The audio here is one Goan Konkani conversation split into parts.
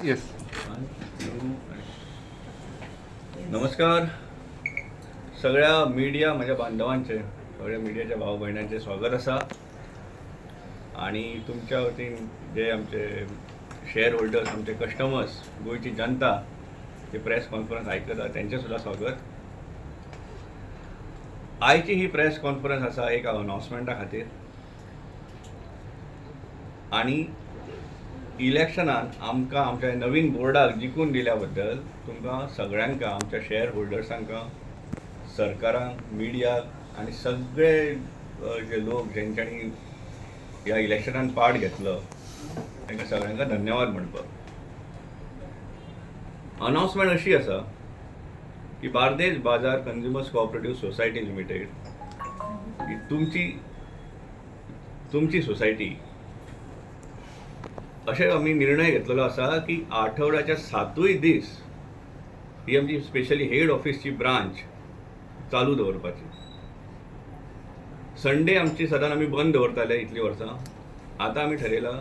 येस. नमस्कार सगळ्या मिडिया म्हज्या बांधवांचे, सगळ्या मिडियाच्या भाव भयणांचे स्वागत आसा आणि तुमच्या वतीन जे आमचे शेअर होल्डर्स, आमचे कस्टमर्स, गोंयची जनता जे प्रेस कॉन्फरन्स आयकता तेंचें सुद्दां स्वागत. आयची ही प्रेस कॉन्फरन्स आसा एक अनाउन्समेंटा खातीर आणि इलेक्शनान आमकां आमच्या नवीन बोर्डाक जिखून दिल्या बद्दल तुमकां सगळ्यांक, आमच्या शेअर होल्डर्सांक, सरकारांक, मिडियाक आनी सगळे जे लोक जेंच्यांनी ह्या इलेक्शनान पार्ट घेतलो तांकां सगळ्यांक धन्यवाद म्हणपाक. अनाउन्समेंट अशी आसा की बार्देज बाजार कंज्युमर्स कोऑपरेटिव्ह सोसायटी लिमिटेड ही तुमची तुमची सोसायटी, अशें आमी निर्णय घेतलेलो आसा की आठवड्याच्या सातूय दीस ही आमची स्पेशली हेड ऑफिसची ब्रांच चालू दवरपाची. संडे आमची सदांच आमी बंद दवरताले इतलीं वर्सां. आतां आमी ठरयलां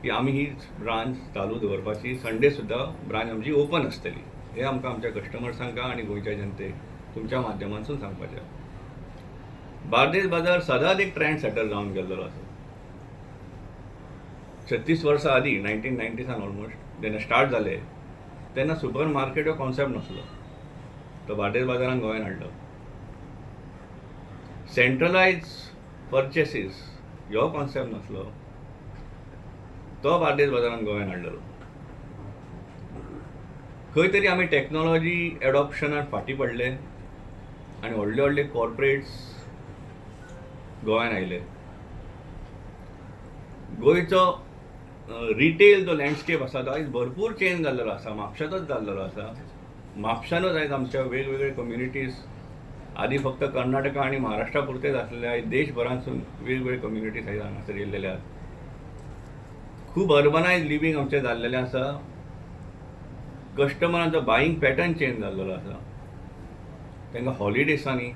की आमी ही ब्रांच चालू दवरपाची. संडे सुद्दां ब्रांच आमची ओपन आसतली, हें आमकां आमच्या कस्टमर्सांक आनी गोंयच्या जनतेक तुमच्या माध्यमांतसून सांगपाचें आसा. बार्देस बाजार सदांच एक ट्रेंड सेटर जावन गेल्लो आसा. 36 वर्सां आदीं, 1990सान ऑलमोस्ट जेन्ना स्टार्ट जालें तेन्ना सुपर मार्केट हो कॉन्सेप्ट नासलो. तो बार्देस बाजारान गोंयान हाडलो. सेंट्रलायज पर्चेसीस ह्यो कॉन्सेप्ट नासलो, तो बार्देस बाजारान गोंयान हाडलेलो. खंय तरी आमी टॅक्नोलॉजी एडॉप्शनाक फाटीं पडले आनी व्हडले व्हडले कॉर्पोरेट्स गोंयान आयले. गोंयचो रिटेल जो लँडस्केप आसा तो आयज भरपूर चेंज जाल्लेलो आसा. म्हापशांतच जाल्लेलो आसा. म्हापशानूच आयज आमच्या वेगवेगळे कम्युनिटीज, आदी फक्त कर्नाटका आनी महाराष्ट्रा पुरतेच आसलेले, आयज देशभरांतसून वेगवेगळे कम्युनिटीज आयज हांगासर येयल्लेले आसात. खूब अर्बनायज लिवींग आमचें जाल्लेलें आसा. कस्टमरांचो बायींग पॅटर्न चेंज जाल्लेलो आसा. तांकां हॉलिडेजांनी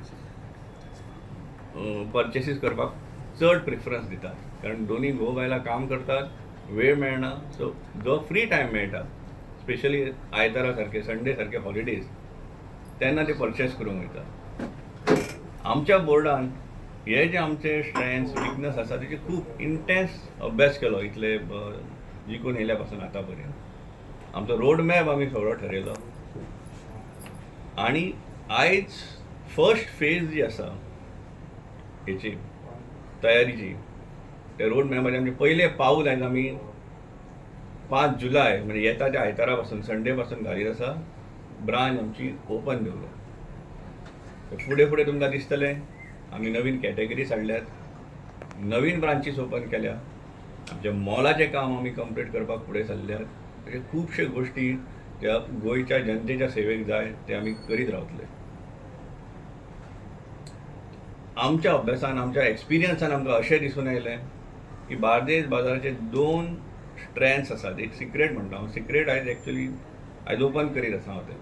पर्चेसीस करपाक चड प्रिफरन्स दितात, कारण दोनी घोव बायलां काम करतात, वेळ मेळना. सो जो फ्री टायम मेळटा, स्पेशली आयतारा सारके, संडे सारके हॉलिडेज, तेन्ना ते पर्चेस करूंक वयता. आमच्या बोर्डान हे जे आमचे स्ट्रेंथ्स, विकनस आसा, तेजे खूब इंटेन्स अभ्यास केलो. इतले जिखून येयल्या पासून आतां पर्यंत आमचो रोड मॅप आमी सगळो ठरयलो आनी आयज फर्स्ट फेज जी आसा हेची तयारीची, त्या रोड मॅपाचे आमचे पयले पावल आयज आमी 5 जुलय, म्हणजे येता त्या आयतारा पासून, संडे पासून घालीत आसा. ब्रांच आमची ओपन दवरल्या. फुडें फुडें तुमकां दिसतलें, आमी नवीन कॅटेगरीज हाडल्यात, नवीन ब्रांचीस ओपन केल्या, आमच्या मॉलाचें काम आमी कंप्लीट करपाक फुडें सरल्यात. अशे खुबशे गोश्टी ज्या गोंयच्या जनतेच्या सेवेक जाय ते आमी करीत रावतले. आमच्या अभ्यासान, आमच्या एक्सपिरियन्सान आमकां अशें दिसून आयलें की बार्देस बाजाराचे दोन स्ट्रेंथ्स आसात. एक सिक्रेट म्हणटा हांव, सिक्रेट आयज एक्चुली आयज ओपन करीत आसा हांव तें.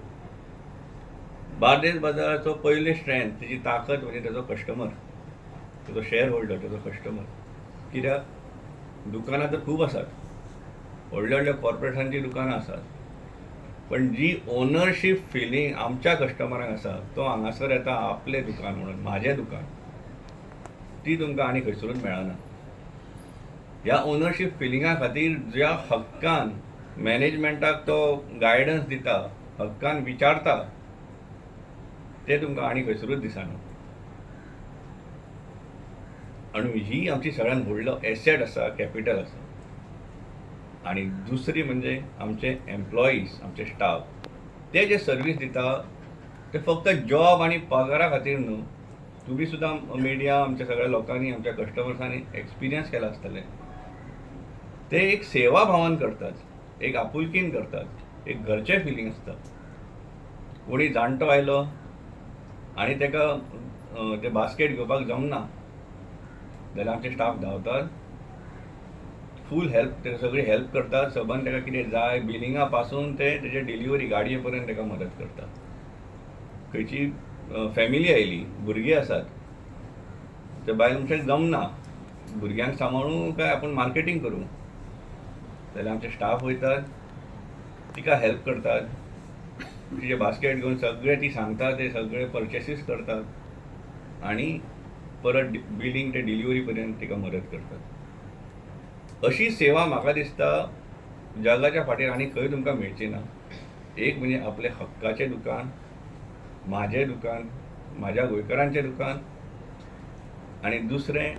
बार्देस बाजाराचो पयलें स्ट्रेंथ, तेजी ताकद म्हणजे तेजो कस्टमर, तेजो शेअर होल्डर, तेजो कस्टमर. कित्याक दुकानां तर खूब आसात, व्हडल्या व्हडल्या कॉर्पोरेटांचीं दुकानां आसात, पण जी ओनरशीप फिलींग आमच्या कस्टमरांक आसा, तो हांगासर येता आपलें दुकान म्हणून, म्हाजें दुकान, ती तुमकां आनी खंयसरूच मेळना. ह्या ओनरशीप फिलिंगा खातीर ज्या हक्कान मॅनेजमेंटाक तो गायडन्स दिता, हक्कान विचारता, ते तुमकां आनी खंयसरूच दिसना. आनी ही आमची सगळ्यात व्हडलो एसेट आसा, कॅपिटल आसा. आनी दुसरी म्हणजे आमचे एम्प्लॉईज, आमचे स्टाफ, ते जे सर्वीस दिता ते फक्त जॉब आनी पगारा खातीर न्हू. तुमी सुद्दां मिडिया, आमच्या सगळ्या लोकांनी, आमच्या कस्टमर्सांनी एक्सपिरियन्स केला आसतलें. ते एक सेवा भावान करतात, एक आपुलकीन करतात, एक घरचें फिलींग आसता. कोणी जाणटो आयलो आनी ताका तें बास्केट घेवपाक जमना जाल्यार आमचे स्टाफ धांवतात, फूल हेल्प, ताका सगळी हेल्प करतात. सबंद ताका कितें जाय, बिलिंगा पासून ते तेजे डिलिव्हरी गाडये पर्यंत ताका मदत करतात. खंयची फॅमिली आयली, भुरगीं आसात, त्या बायल मनशाक जमना भुरग्यांक सांबाळूं काय आपूण मार्केटींग करूं, जाल्यार आमचे स्टाफ वयतात. तिका हेल्प करतात. तिजे बास्केट घेवन सगळे ती सांगता ते सगळे पर्चेसीस करतात आनी परत बिलींग ते डिलिवरी पर्यंत तिका मदत करतात. अशी सेवा म्हाका दिसता जगाच्या फाटीर आनी खंय तुमकां मेळची ना. एक म्हणजे आपलें हक्काचें दुकान, म्हाजें दुकान, म्हाज्या गोंयकारांचें दुकान आनी दुसरें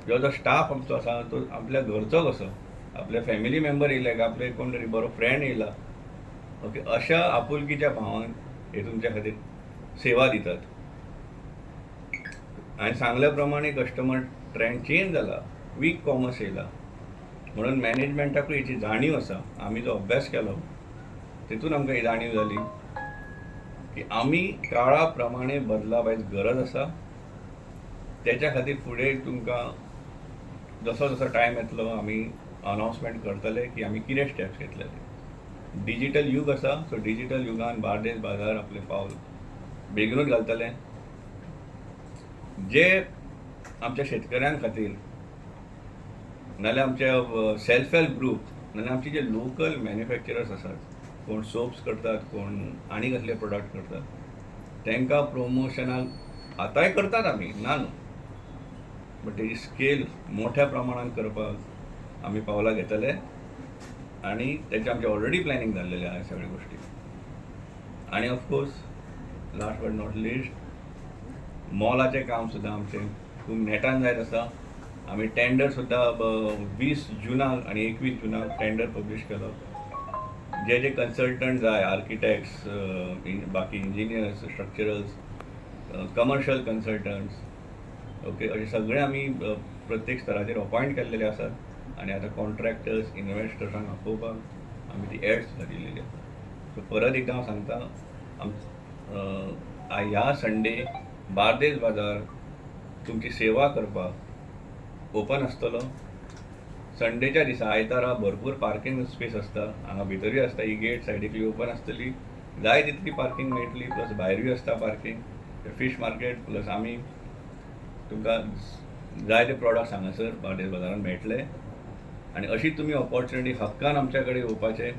जो जो स्टाफ आमचो आसा तो आपल्या घरचो कसो, आपले फॅमिली मेंबर येयले काय आपले कोण तरी बरो फ्रेंड येयला, ओके, अशा आपुलकीच्या भावान हे तुमच्या खातीर सेवा दितात. हांवें सांगल्या प्रमाणे कस्टमर ट्रेंड चेंज जाला, क्वीक कॉमर्स येयला, म्हणून मॅनेजमेंटाकूय हेची जाणीव आसा. आमी जो अभ्यास केलो तितून आमकां ही जाणीव जाली की आमी काळा प्रमाणे बदलाप आयज गरज आसा. तेच्या खातीर फुडें तुमकां जसो जसो टायम येतलो आमी अनावन्समेंट करतले की आमी कितें स्टेप्स घेतलेले. डिजीटल यूग आसा, सो डिजीटल युगान बार्देस बाजार आपलें पावल बेगीनूच घालतले. जे आमच्या शेतकऱ्यां खातीर नाल्यार आमचे सेल्फ हेल्प ग्रूप नाल्यार आमचे जे लोकल मॅन्युफॅक्चरर्स आसात, कोण सोप्स करतात, कोण आनी कसले प्रोडक्ट करतात, तांकां प्रोमोशनाक आतांय करतात आमी, ना न्हू, बट तेजी स्केल मोठ्या प्रमाणान करपाक आमी पावलां घेतले आनी तेचें आमचें ऑलरेडी प्लॅनिंग जाल्लेलें आहा सगळ्यो गोश्टी. आनी of course, last but not least, मॉलाचें काम सुद्दां आमचें खूब नेटान जायत आसा. आमी टेंडर सुद्दां 20 जुनाक आनी 21 जुनाक टेंडर पब्लीश केलो. जे जे कन्सल्टंट जाय, आर्किटेक्ट्स, बाकी engineers, structurals, commercial consultants, okay, अशे सगळे आमी प्रत्येक स्तराचेर अपॉयंट केल्लेले आसात आनी आतां कॉन्ट्रॅक्टर्स, इन्वेस्टर्सांक आपोवपाक आमी ती एड सुद्दां दिलेली आसा. सो परत एकदां हांव सांगता, ह्या संडे बार्देस बाजार तुमची सेवा करपाक ओपन आसतलो. संडेच्या दिसा, आयतारा भरपूर पार्किंग स्पेस आसता. हांगा भितरूय आसता. ही गेट सायडीकली ओपन आसतली, जाय तितली पार्किंग मेळटली, प्लस भायरूय आसता पार्किंग. फीश मार्केट प्लस आमी तुमकां जाय ते प्रोडक्ट्स हांगासर बार्देस बाजारान मेळटले आनी अशी तुमी ऑपॉर्च्युनिटी हक्कान आमच्या कडेन येवपाचें.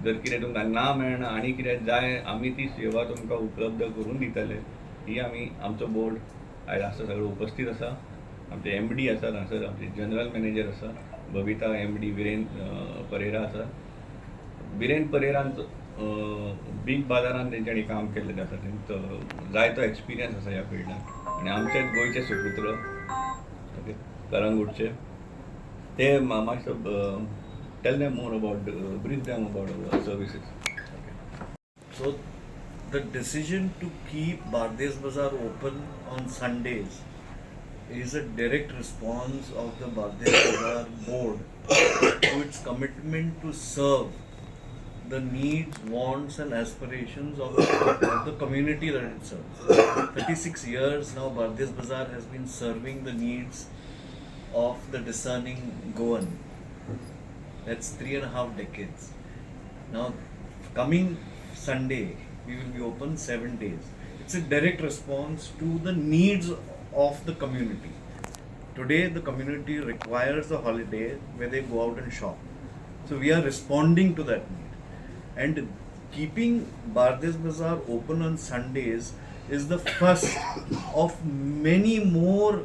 जर कितें तुमकां ना मेळना आनी कितें जाय, आमी ती सेवा तुमकां उपलब्ध करून दितले. ही आमी आमचो बोर्ड आयज आसा, सगळो उपस्थीत आसा. आमचे एमडी आसात हांगासर, आमचे जनरल मॅनेजर आसा बबिता, एमडी विरेन परेरा आसा. विरेन परेरान बीग बाजारान तेंच्यांनी काम केल्लें आसा. तेंचो जायतो एक्सपिरियन्स आसा ह्या फिल्डान आनी आमचे गोंयचे सुपुत्र, ओके, कळंगूटचे ते. मातसो tell them more about, brief them about our services. So the decision to keep Bardez Bazaar open on Sundays is a direct response of the Bardez Bazaar board to its commitment to serve the needs, wants, and aspirations of the community that it serves. 36 years now, Bardez Bazaar has been serving the needs of the discerning Goan. That's 3.5 decades. Now, coming Sunday, we will be open 7 days. It's a direct response to the needs of the community. Today, the community requires a holiday where they go out and shop. So, we are responding to that need. And keeping Bardez Bazaar open on Sundays is the first of many more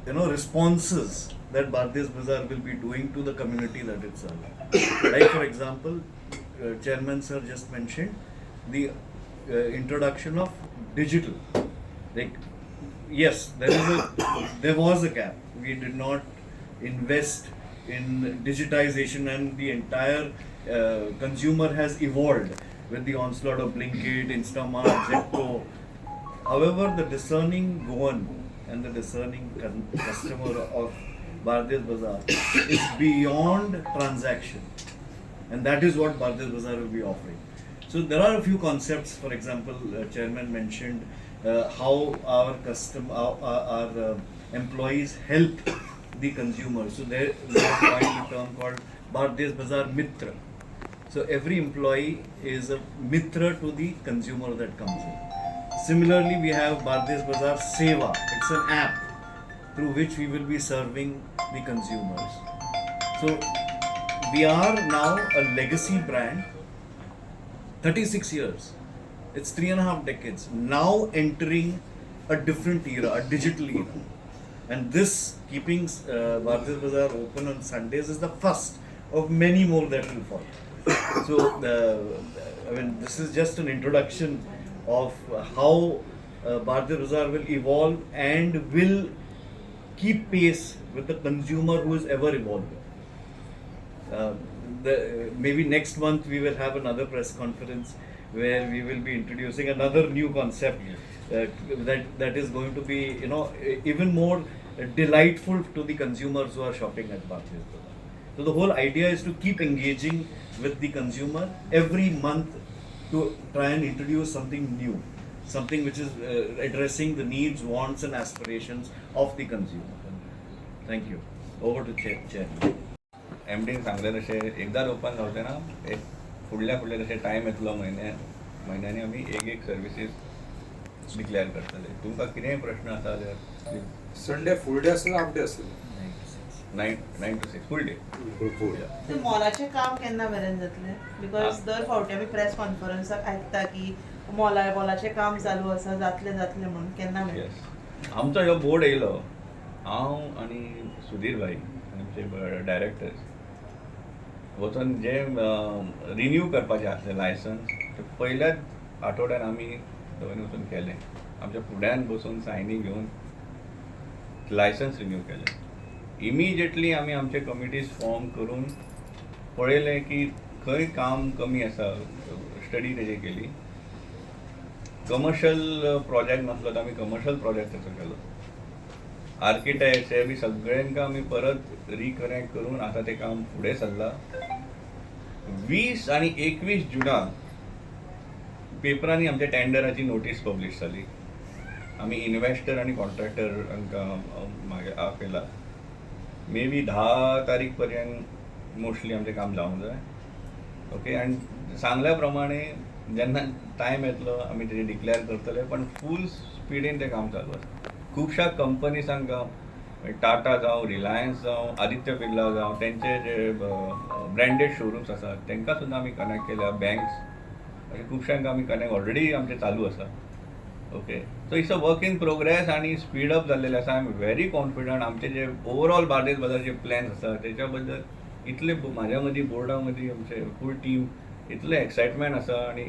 responses that Bardez Bazaar will be doing to the community that it serves. Like, for example, Chairman sir just mentioned the introduction of digital. Like, yes, there was a gap. We did not invest in digitization, and the entire consumer has evolved with the onslaught of Blinkit, Instamart, Zepto. However, the discerning Goan and the discerning customer of Bardez Bazaar is beyond transaction, and that is what Bardez Bazaar will be offering. So there are a few concepts. For example, Chairman mentioned how our employees help the consumer. So there we have coined a term called Bardez Bazaar Mitra. So every employee is a mitra to the consumer that comes in. Similarly, we have Bardez Bazaar Seva. It's an app through which we will be serving the consumers. So We are now a legacy brand, 36 years. It's 3.5 decades. Now entering a different era, a digital era. And this keeping Bardez Bazaar open on Sundays is the first of many more that will follow. So, I mean, this is just an introduction of how Bardez Bazaar will evolve and will keep pace with the consumer who is ever evolving. Maybe next month we will have another press conference where we will be introducing another new concept that is going to be even more delightful to the consumers who are shopping at Bardez Bazaar. So the whole idea is to keep engaging with the consumer every month to try and introduce something new, something which is addressing the needs, wants and aspirations of the consumer. Thank you. Over to Chairman. एमडीन सांगलें तशें एकदां ओपन जावचें ना, एक फुडल्या फुडल्या तशें टायम येतलो, म्हयन्या म्हयन्यांनी आमी एक एक सर्विसीस डिक्लेअर करतले. तुमकां कितेंय प्रश्न आसा जाल्यार. संडे फूल डे आसतलो, हाफ डे आसतलो? 9 to 6, full day. फूल. ते मॉलाचें काम केन्ना मेरेन जातलें? Because दर फावटी आमी प्रेस कॉन्फरन्साक आयकता की मॉलाचें काम चालू आसा, जातलें जातलें म्हणून, केन्ना मेरेन? येस, आमचो ह्यो बोर्ड येयलो, हांव आनी सुधीर भाई आनी आमचे डायरेक्टर्स वचून जे रिन्यू करपाचें आसलें लायसन्स, ते पयल्याच आठवड्यान आमी दोगांनी वचून केलें. आमच्या फुड्यान बसून सायनी घेवन लायसन्स रिन्यू केलें. इमिजिएटली आमी आमचे कमिटीज फॉर्म करून पळयलें की खंय काम कमी आसा, स्टडी तेजी केली. कमर्शियल प्रोजेक्ट नासलो तो आमी कमर्शियल प्रोजेक्ट ताचो केलो. आर्किटेक्ट हे बी सगळ्यांका आमी परत रिकनेक्ट करून आतां तें काम फुडें सरलां. 20 आनी 21 जुनाक पेपरांनी आमच्या टेंडराची नोटीस पब्लीश जाली. आमी इन्वेस्टर आनी कॉन्ट्रॅक्टर हांकां मागीर आपयला. मे बी 10 तारीख पर्यंत मोस्टली आमचें काम जावंक जाय. ओके, आनी सांगल्या प्रमाणे जेन्ना टायम येतलो आमी तेजेर डिक्लेअर करतले, पण फूल स्पिडीन तें काम चालू आसा. खुबश्या कंपनीजांक, टाटा जावं, रिलायन्स जावं, आदित्य बिर्ला जावं, तेंचे जे ब्रँडेड शोरुम्स आसात तांकां सुद्दां आमी कनेक्ट केल्या. बँक्स, अशे खुबश्यांक आमी कनेक्ट ऑलरेडी आमचें चालू आसा. Okay, so it's a work in progress आनी स्पीड अप जाल्लेलें आसा. I am very confident. आमचे जे ओवरऑल बार्देस बाजारचे प्लॅन्स आसा तेच्या बद्दल इतले म्हाज्या मदीं, बोर्डा मदीं, आमचे फूल टीम इतलें एक्सायटमेंट आसा आनी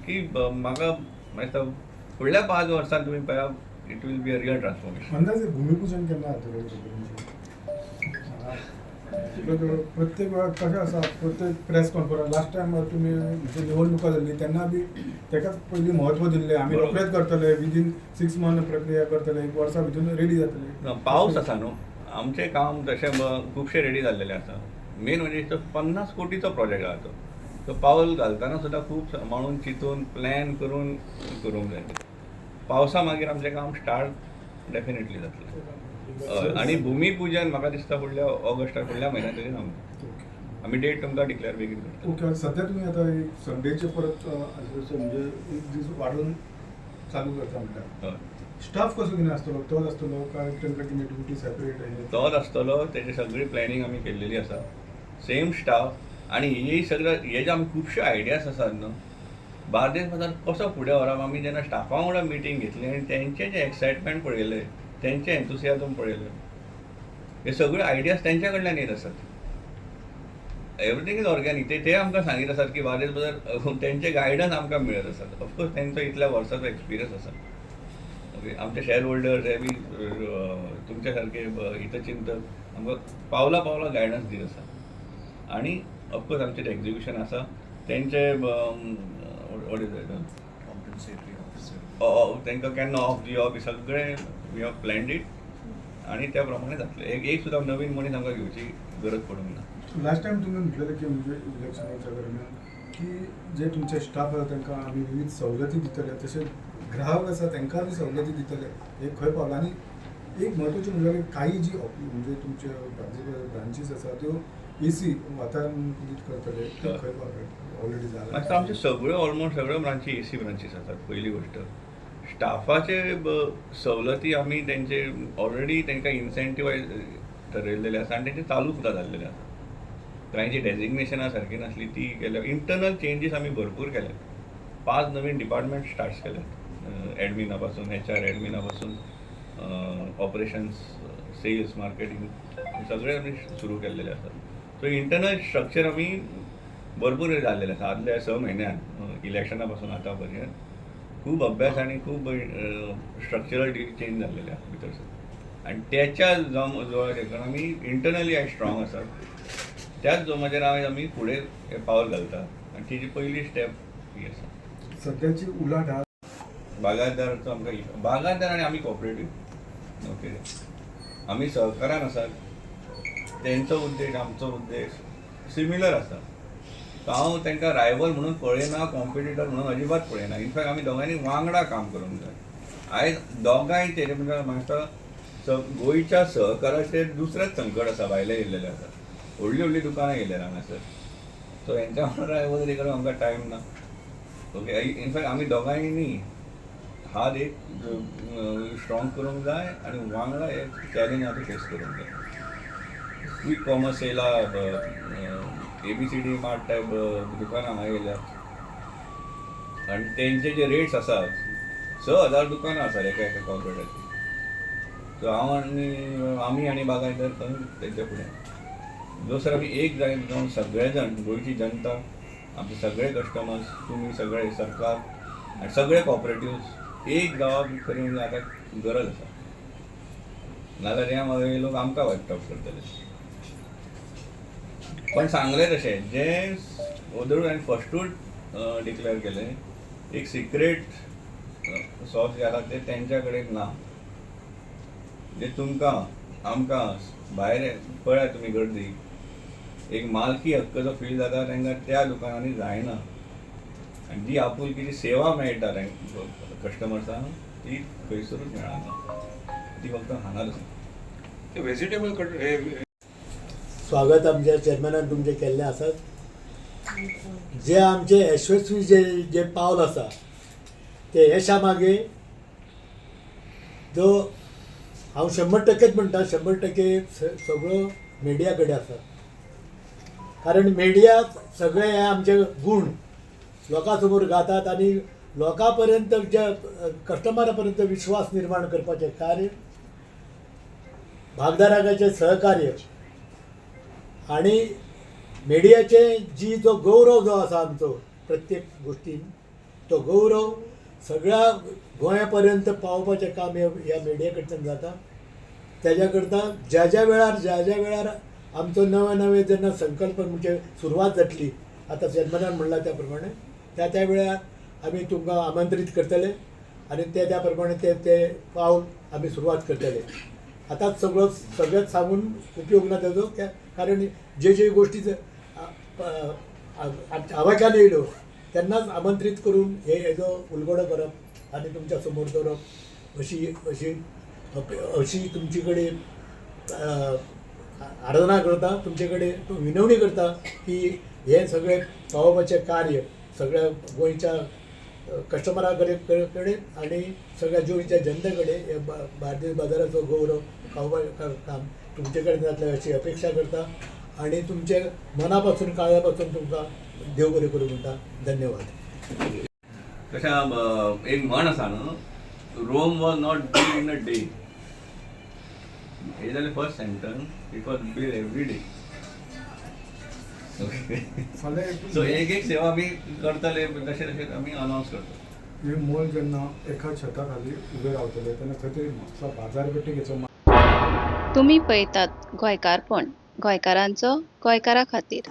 की म्हाका दिसता फुडल्या 5 वर्सां तुमी पळया, it will be a real transformation. अंदाजे भूमिपूजन केन्ना जातलें? प्रत्येक वेळार कशें आसा, प्रत्येक प्रेस कॉन्फरन्स, लास्ट टायम तुमी म्हणजे निवडणुका जाल्ली तेन्ना बी तेकाच पयलीं म्हत्व दिल्लें, आमी रोखडेच करतले, विदीन 6 मंथ प्रक्रिया करतले, एक वर्सा भितून रेडी जातले. पावस आसा न्हू. आमचें काम तशें खुबशें रेडी जाल्लेलें आसा. मेन म्हणजे तो 50 कोटीचो प्रोजेक्ट आहा. तो तो पावल घालतना सुद्दां खूब सांबाळून चिंतून प्लॅन करून करूंक जाय. पावसा मागीर आमचें काम स्टार्ट डेफिनेटली जातलें. हय, आनी भुमीपुजन म्हाका दिसता फुडल्या ऑगस्टा, फुडल्या म्हयन्यात तरी जावंक जाय. आमी डेट तुमकां डिक्लेअर बेगीन करतले. ओके, सध्या तुमी आतां एक संडेचे परत अशें म्हणजे एक दीस वाडोवन चालू करता म्हणटा. स्टाफ कसो कितें आसतलो? तोच आसतलो काय तांकां कितें ड्युटी सेपरेट हे? तोच आसतलो. तेजी सगळी प्लॅनिंग आमी केल्लेली आसा. सेम स्टाफ आनी ही सगळं हे जे आमी खुबश्यो आयडियाज आसात न्हू, बार्देस बाजार कसो फुडें व्हरप, आमी जेन्ना स्टाफा वांगडा मिटींग घेतली आनी तेंचे जे एक्सायटमेंट पळयलें, तेंचे एन्थुसियाजम पळयलें, हे सगळे आयडियाज तेंच्या कडल्यान येत आसात. Everything is organic. ते ते आमकां सांगीत आसात की बार्देस बाजार तेंचे गायडन्स आमकां मेळत आसात. ऑफकोर्स तेंचो इतल्या वर्साचो एक्सपिरियन्स आसा. ओके, आमचे शेअर होल्डर्स हे बी तुमच्या सारके हितचिंतक आमकां पावला पावला गायडन्स दीत आसा. आनी ऑफकोर्स आमचें जें एक्झिक्युशन आसा तेंचे, what is that? Compensatory officer. तांकां केन्ना ऑफ दिवप, हे सगळें we have planned it आनी त्या प्रमाणे जातलें. एक एक सुद्दां नवीन मनीस आमकां घेवची गरज पडूंक ना. लास्ट टायम तुमी म्हटलेलें की म्हणजे इलेक्शनाच्या दरम्यान की जे तुमचे स्टाफ आसा तांकां आमी विविध सवलती दितले, तशेंच ग्राहक आसा तांकां बी सवलती दितले, हे खंय पावला? आनी एक म्हत्वाचें म्हणल्यार काही जी म्हणजे तुमचे ब्रांचीस आसा त्यो एसी वातानुकूलित करतले, ते खंय पावले? ऑलरेडी आतां जाला? आमच्यो सगळ्यो, ऑलमोस्ट सगळ्यो ब्रांची एसी ब्रांचीस आसात. पयली गोश्ट, स्टाफाचे सवलती आमी तेंचे ऑलरेडी तांकां इन्सेंटिवायज ठरयल्लेले आसा आनी तेंचे चालू सुद्दां जाल्लेले आसा. कांयची डेजिग्नेशनां सारकी नासली ती केल्या. इंटरनल चेंजीस आमी भरपूर केल्यात. पांच नवीन डिपार्टमेंट स्टार्ट केल्यात, एडमिना पासून, एच आर एडमिना पासून, ऑपरेशन्स, सेल्स, मार्केटिंग, सगळे आमी सुरू केल्लेले आसात. सो इंटरनल स्ट्रक्चर आमी भरपूर जाल्लेले आसा. आदल्या 6 म्हयन्यान, इलेक्शना पासून आतां पर्यंत खूब अभ्यास आनी खूब स्ट्रक्चरल चेंज जाल्लेले आसा भितर सर आनी त्याच्या जोराचेर, कारण आमी इंटरनली आयज स्ट्रॉंग आसात, त्याच जोमाचेर आयज आमी फुडें हें पावल घालता आनी तिजी पयली स्टेप ही आसा. सध्याची उलाढाल बागायतदाराचो आमकां, बागायतदार आनी आमी कॉपरेटीव, ओके, आमी सहकारान आसात. तेंचो उद्देश, आमचो उद्देश सिमिलर आसा. सो हांव तांकां रायवल म्हणून पळयना, कॉम्पिटिटर म्हणून अजिबात पळयना. इनफॅक्ट आमी दोगांयनी वांगडा काम करूंक जाय. आयज दोगांयचेर, म्हणजे म्हाका गोंयच्या सहकाराचेर दुसरेंच संकट आसा. भायले येयल्लेले आसा, व्हडलीं व्हडलीं दुकानां येयलें हांगासर. सो हेंच्या वांगडा रायवलरी करूंक आमकां टायम ना, ओके. इनफॅक्ट आमी दोगांयनी हात एक स्ट्रॉंग करूंक जाय आनी वांगडा हे चॅलेंज आतां फेस करूंक जाय. क्वीक कॉमर्स येयला, एबीसीडी मार्ट टायप दुकानां हांगा येयल्या आनी तेंचे जे रेट्स आसात, 6000 दुकानां आसात एका एका कॉर्पोरेटाची. सो हांव आनी आमी आनी बागायतदार खंय तेंच्या फुडें? जो सर आमी एक जाय जावन सगळे जाण, गोंयची जनता, आमचे सगळे कस्टमर्स, तुमी सगळे, सरकार आनी सगळे कॉपरेटिव्स एक जावप ही खरी म्हणजे आतां गरज आसा. नाजाल्यार हे मागीर लोक आमकां वायट आउट करतले. पण सांगलें तशें, जें ओदूळ हांवें फस्टूच डिक्लेअर केलें, एक सिक्रेट सॉस जे आसा ते तेंच्या कडेन ना. जे तुमकां आमकां भायर पळयात तुमी गर्दी, एक मालकी हक्क जो फील जाता तांकां त्या दुकानांनी जायना आनी जी आपुलकीची सेवा मेळटा तांकां कस्टमर्सांक, ती खंयसरूच मेळना, ती फक्त हांगाच आसा. ते व्हेजिटेबल कट हे स्वागत आमच्या चेअरमॅनान तुमचें केल्लें आसा. जे आमचे यशस्वी जे जे पावल आसा, ते यशा मागे जो हांव 100%च म्हणटा, 100% सगळो मिडिया कडेन आसा. कारण मिडिया सगळे हे आमचे गूण लोकां समोर गातात आनी लोकां पर्यंत, ज्या कस्टमरा पर्यंत विश्वास निर्माण करपाचें कार्य, भागदाराचें सहकार्य आणि मिडियाचे जी जो गौरव जो आसा आमचो प्रत्येक गोश्टीन, तो गौरव सगळ्या गोंया पर्यंत पावोवपाचें काम हे ह्या मिडिया कडच्यान जाता. तेज्या करता ज्या ज्या वेळार, ज्या ज्या वेळार आमचो नवे नवे जेन्ना संकल्प म्हणजे सुरवात जातली, आतां चेअरमॅनान म्हणलां त्या प्रमाणे, त्या त्या वेळार आमी तुमकां आमंत्रीत करतले आनी ते त्या प्रमाणे ते ते पावल आमी सुरवात करतले. आतांच सगळो सगळेंच सांगून उपयोग ना तेजो, कारण जे जे गोश्टी आमच्या आवाक्यान येयल्यो तेन्नाच आमंत्रीत करून हे हेजो उलगडो करप आनी तुमच्या समोर दवरप अशी अशी अशी तुमचे कडेन आराधना करता, तुमचे कडेन विनवणी करता की हे सगळें पावोवपाचें कार्य सगळ्या गोंयच्या कस्टमरा कडेन कडेन आनी सगळ्या गोंयच्या जनते कडेन हे बार्देस बाजाराचो गौरव पावोवपा काम तुमचे कडेन जातलें अशी अपेक्षा करता आनी तुमचे मना पासून, काळजा पासून तुमकां देव बरें करूं म्हणटा. धन्यवाद. कशें एक म्हण आसा न्हू, "Rome was not built in a day." हे जालें first sentence. "It was built every day." फाल्यां एक सो एक एक सेवा आमी करतले, तशें तशें आमी अनावन्स करतले. हे मोल जेन्ना एका छता खाली उबे रावतले तेन्ना खंय तरी म्हापसा बाजारपेठेचो तुमी पळयतात गोंयकारपण, गोंयकारांचो गोंयकारा खातीर.